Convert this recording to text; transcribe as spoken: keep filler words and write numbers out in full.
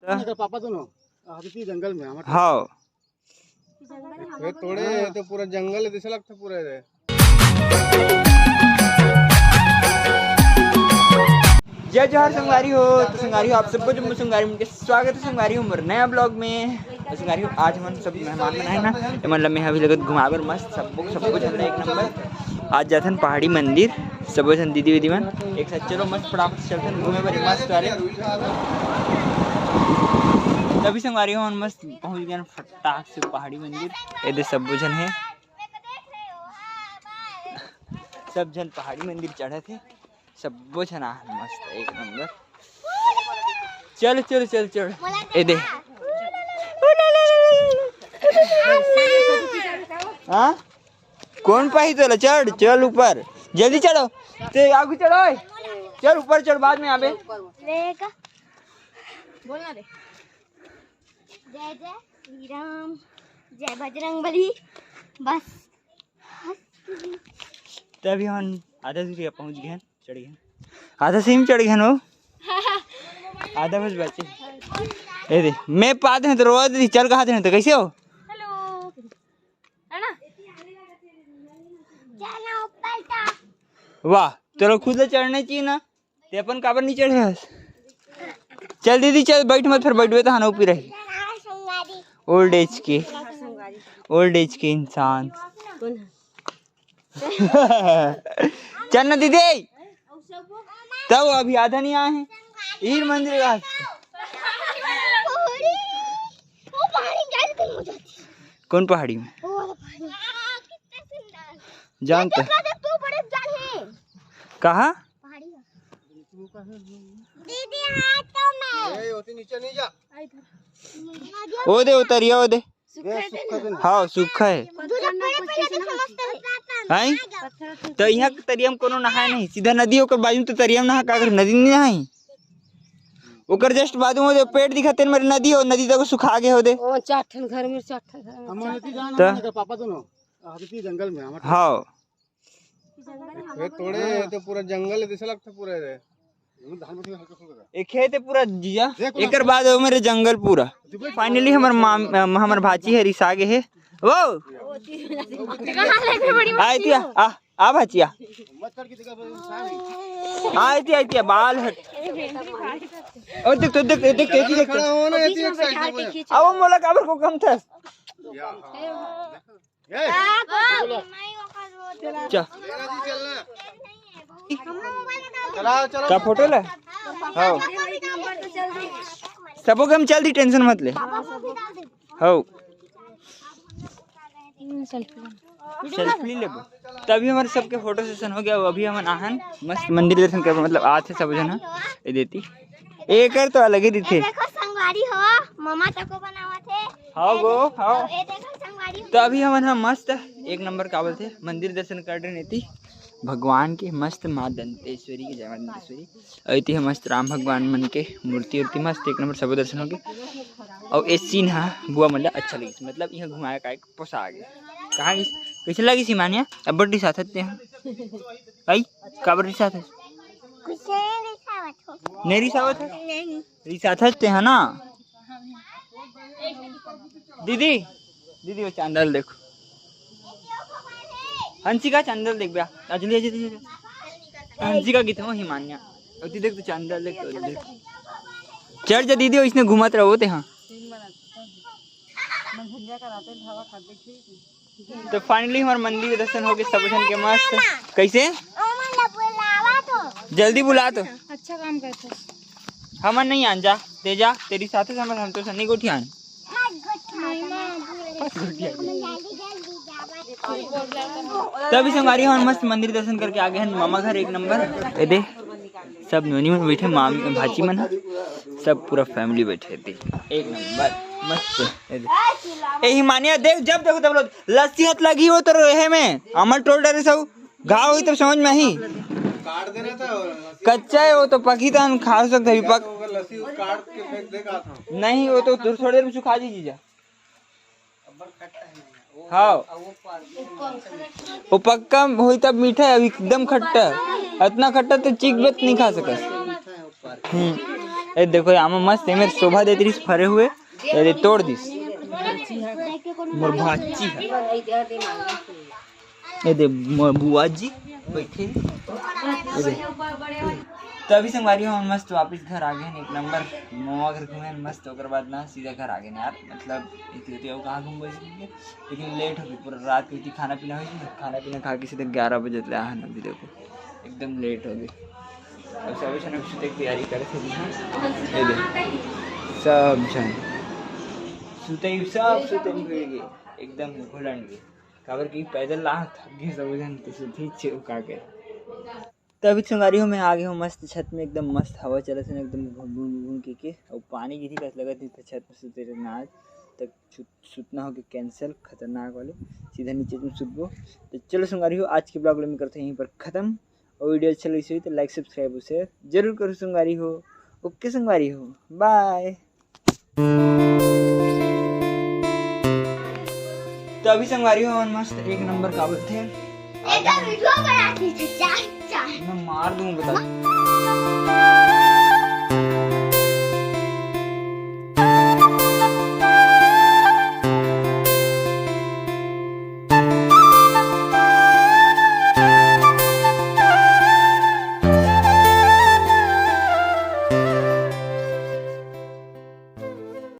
का पापा दोनों आदमी जंगल में, हमारे हाँ। ये थोड़े, ये तो पूरा जंगल है, जैसे लगता पूरा है। जय जोहार संगवारी हो। तो संगवारी हो, आप सबको जम्मो संगवारी मन के स्वागत है संगवारी हो मोर नया ब्लॉग में। तो संगवारी हो, आज हमन सब मेहमान मन आए ना, तो मतलब मैं अभी लगत घुमाए बर मस्त सबको, सबको झन एक नंबर। आज जाथन पहाड़ी मंदिर, सबो झन दीदी वीदी मन एक साथ। चलो मस्त फटाफट से चलथन घूमे बर मस्त वाले। तभी संगवारी हो, हमन मस्त पहुंच गए फटाक से पहाड़ी मंदिर। ये दे सबो झन है, सब झन पहाड़ी मंदिर चढ़त है, सबो झन आहन मस्त एक नंबर। चल चल चल चल, ए दे। हाँ, कौन पाही तोला? चढ़, चल ऊपर, जल्दी चढ़ो। ते आगू चढ़ो, ओए। चल ऊपर चढ़, बाद में आबे। बोलना रे। जय जय श्री राम, जय बजरंग बली। बस। तभी हम आधा दूरिया पहुंच गए हैं, चढ़ गए हैं। आधा सीम चढ़ गए हैं वो। आधा बस बचे। ए दे, मैं पाते हैं तो रोवा दे, चल कहा दे तो कैसे हो? हेलो। है ना? वाह, तोला खुद ले चढ़ना चाहिए ना, ते अपन काबर नहीं चढ़े हस? चल दीदी चल, बैठ मत, फिर बैठबे तो हाना ऊपर रही। ओल्ड एज के, ओल्ड एज के इंसान। चल ना दीदी, तब अभी आधा नहीं आए हैं। ईर मंदिर का कौन पहाड़ी में? जानते कहाँ? दीदी, हाथ तो मैं। ए, ओती नीचे नहीं जा। ओ दे, उतरिया, ओ दे। हाँ, सूखा है। हैं? तो यहाँ के तरिया में कोनो नहाए नहीं, सीधा नदी, ओकर बाजू में तो तरिया में नहा, का कर नदी नहीं नहाई? ओकर just बाजू में जो पेड़ दिखत हे, मेरे नदी हो, नदी तक सुखा गए हो दे। ओ, चार ठन घर में, चार ठन घर में, चार ठन। तो पापा दोनों आदमी जंगल में, हाँ। ये थोड़े, ये तो पूरा जंगल है, जैसे लगता पूरा है। एक खेत है पूरा जीजा, एकर बाद हो मेरे जंगल पूरा। Finally हमर माम-, हमर भाची है रिसा गे है। वो आय तिया, आ, आ भाचिया। आय तिया, आय तिया, बाल हट। ओ देख तो, देख, देख, देख, देख। अब मोला काबर को कम था। चा। का फोटो ले? हाँ। सबो के हम चल दी, tension मत ले। हाँ। Selfie लेबो। तभी हमर सबके photo session हो गया। अभी हमन आहन मस्त मंदिर दर्शन करबो, मतलब आथे सब झन ह। ए देती एकर तो अलग ही दिथे। ए देखो संगवारी हो, ममा तको बनावत हे। हाँ गो, हाँ। ए देखो संगवारी हो। तो अभी हमन ह मस्त एक नंबर का बोलथे मंदिर दर्शन कर रहे नेती भगवान के मस्त माँ दंतेश्वरी के, जय माँ दंतेश्वरी। अउ एती ह मस्त राम भगवान मन के मूर्ति उर्ति मस्त एक नंबर सबो दर्शन हो गे। अउ ए scene ह बुआ मन ला अच्छा लगिस, मतलब इहाँ घुमाए का एक पोसा आ गे। कहाँ गिस? कैसे लगिस हिमानिया? अब्बड़ रिसाथस ते ह। आई, काबर रिसाथस? कुछ नहीं रिसावत हो। नहीं रिसावत है? नहीं। रिसाथस ते ह ना? दीदी, दीदी वो चांदा ल देखो। हंसिका चांदा ल देख बे। अजली, अजली, अजली। हंसिका गीत हो हिमानिया। अउ ती देख तो चांदा ल देख तो देख। चढ़ जा दीदी, इसने घूमत रहो ते हाँ। तो finally हमर मंदिर के दर्शन हो गे सब झन के मस्त। कैसे? ओमन ला बुलावा तो। जल्दी बुला तो। अच्छा काम करथे। हमन नहीं आन जा, ते जा, तेरी साथे हमन, हम तो सन्नी गोठियान। मत गोठिया। नहीं माँ, बुरा मत गोठिया। हमन जल्दी जल्दी जावा। तभी संगवारी हमन मस्त मंदिर दर्शन करके आ गए हैं मामा घर एक नंबर। ए दे। सब नोनी मन बैठे, मामी, भाची मन ह, सब पूरा family बैठे थे। एक नंबर, मस्त। ए दे। ए हिमानिया देख, जब देखो तब लोग लस्सी हाथ लगी हो तो रहे में, अमल टोल डरे सब, घाव होई तब समझ में आई। कच्चा है वो तो, पकी तो हम खा सकते हैं, पक नहीं, वो तो थोड़ी देर में सुखा जी जीजा। हाँ। वो पक्का होई तब मीठा है, अभी एकदम खट्टा है। इतना खट्टा तो चीक बत नहीं खा सकस। हम्म। ए देखो, आमा मस्त एमेर शोभा देत रहिस फरे हुए, ए दे तोड़ दिस। मोर भाची है। ए दे मोर बुआ जी बैठे। ए दे। तो अभी संगवारी हो, हम मस्त वापस घर आ गए हैं, एक नंबर ममा घर घूमे हैं मस्त, ओकर बाद ना सीधा घर आ गए हैं यार। मतलब इतने अउ कहाँ घूमबो, लेकिन लेट हो गई, पूरा रात के खाना पीना हुई, खाना पीना खा के सीधे ग्यारह बजे ले आए हैं। अभी देखो एकदम लेट हो गई। अब सब झन सुते के तैयारी करे थे जी। हाँ, ये दे, सब झन सुते ही, सब सुते ही हुए गए, एकदम घुलन गए। काबर कि पैदल ला थक गए सब झन, तो सुते ही छे उका के। तभी संगवारी हो, मैं आ गया हूँ मस्त छत में, एकदम मस्त हवा चलत है ना, एकदम घुन घुन घुन के, के। और पानी गिरी कस लगत नहीं था छत में सुते रहना आज तक। सुतना हो के कैंसिल, खतरनाक वाले, सीधा नीचे तुम सुतबो। तो चलो संगवारी हो, आज के ब्लॉग में करते हैं यहीं पर खत्म। और वीडियो अच्छा लगी तो लाइक, सब्सक्राइब और शेयर जरूर करो संगवारी हो। ओके संगवारी हो, बाय। तो अभी संगवारी हो, हमन मस्त एक नंबर काबर थे। एक वीडियो बना दीजिए, चार, चार। मैं मार दूं, बता।